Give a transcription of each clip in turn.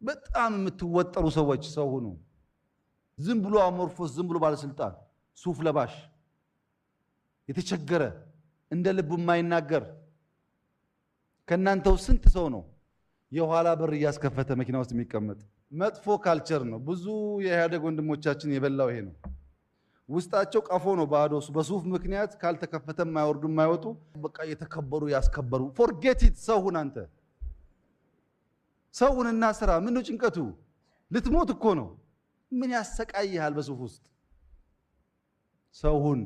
በጣም የምትወጠሩ ሰዎች ሰው ሁኑ። ዝም ብሎ amorphous፣ ዝም ብሎ ባለስልጣን፣ ሱፍ ለባሽ፣ የተቸገረ፣ እንደ ልቡ የማይናገር። ከእናንተው ስንት ሰው ነው የኋላ በር እያስከፈተ መኪና ውስጥ የሚቀመጥ? መጥፎ culture ነው። ብዙ የኢህአዴግ ወንድሞቻችን የበላው ይሄ ነው። ውስጣቸው ቀፎ ነው ባዶ። በሱፍ ምክንያት ካልተከፈተ የማይወርዱ፣ የማይወጡ፣ በቃ የተከበሩ ያስከበሩ። Forget it። ሰው ሁን አንተ። ሰው ሁንና ስራ። ምን ነው ጭንቀቱ? ልትሞት እኮ ነው። ምን ያሰቃይሃል በሱፍ ውስጥ? ሰው ሁን፣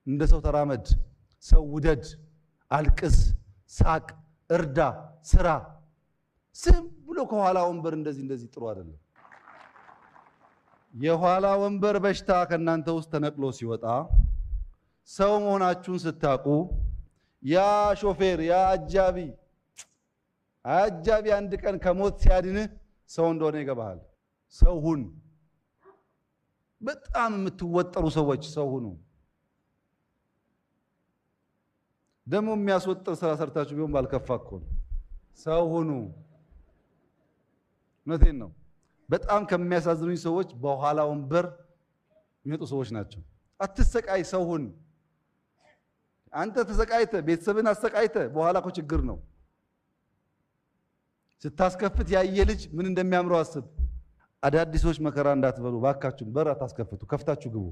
እንደ ሰው ተራመድ፣ ሰው ውደድ፣ አልቅስ፣ ሳቅ፣ እርዳ፣ ስራ። ዝም ብሎ ከኋላ ወንበር እንደዚህ እንደዚህ ጥሩ አይደለም። የኋላ ወንበር በሽታ ከእናንተ ውስጥ ተነቅሎ ሲወጣ፣ ሰው መሆናችሁን ስታውቁ፣ ያ ሾፌር፣ ያ አጃቢ አጃቢ አንድ ቀን ከሞት ሲያድንህ ሰው እንደሆነ ይገባሃል። ሰው ሁን። በጣም የምትወጠሩ ሰዎች ሰው ሁኑ። ደግሞ የሚያስወጥር ስራ ሰርታችሁ ቢሆን ባልከፋ እኮ ነው። ሰው ሁኑ። እውነቴን ነው። በጣም ከሚያሳዝኑኝ ሰዎች በኋላ ወንበር የሚመጡ ሰዎች ናቸው። አትሰቃይ፣ ሰው ሁን። አንተ ተሰቃይተ ቤተሰብን አሰቃይተ በኋላ እኮ ችግር ነው። ስታስከፍት ያየ ልጅ ምን እንደሚያምረው አስብ። አዳዲሶች መከራ እንዳትበሉ ባካችሁ፣ በር አታስከፍቱ፣ ከፍታችሁ ግቡ።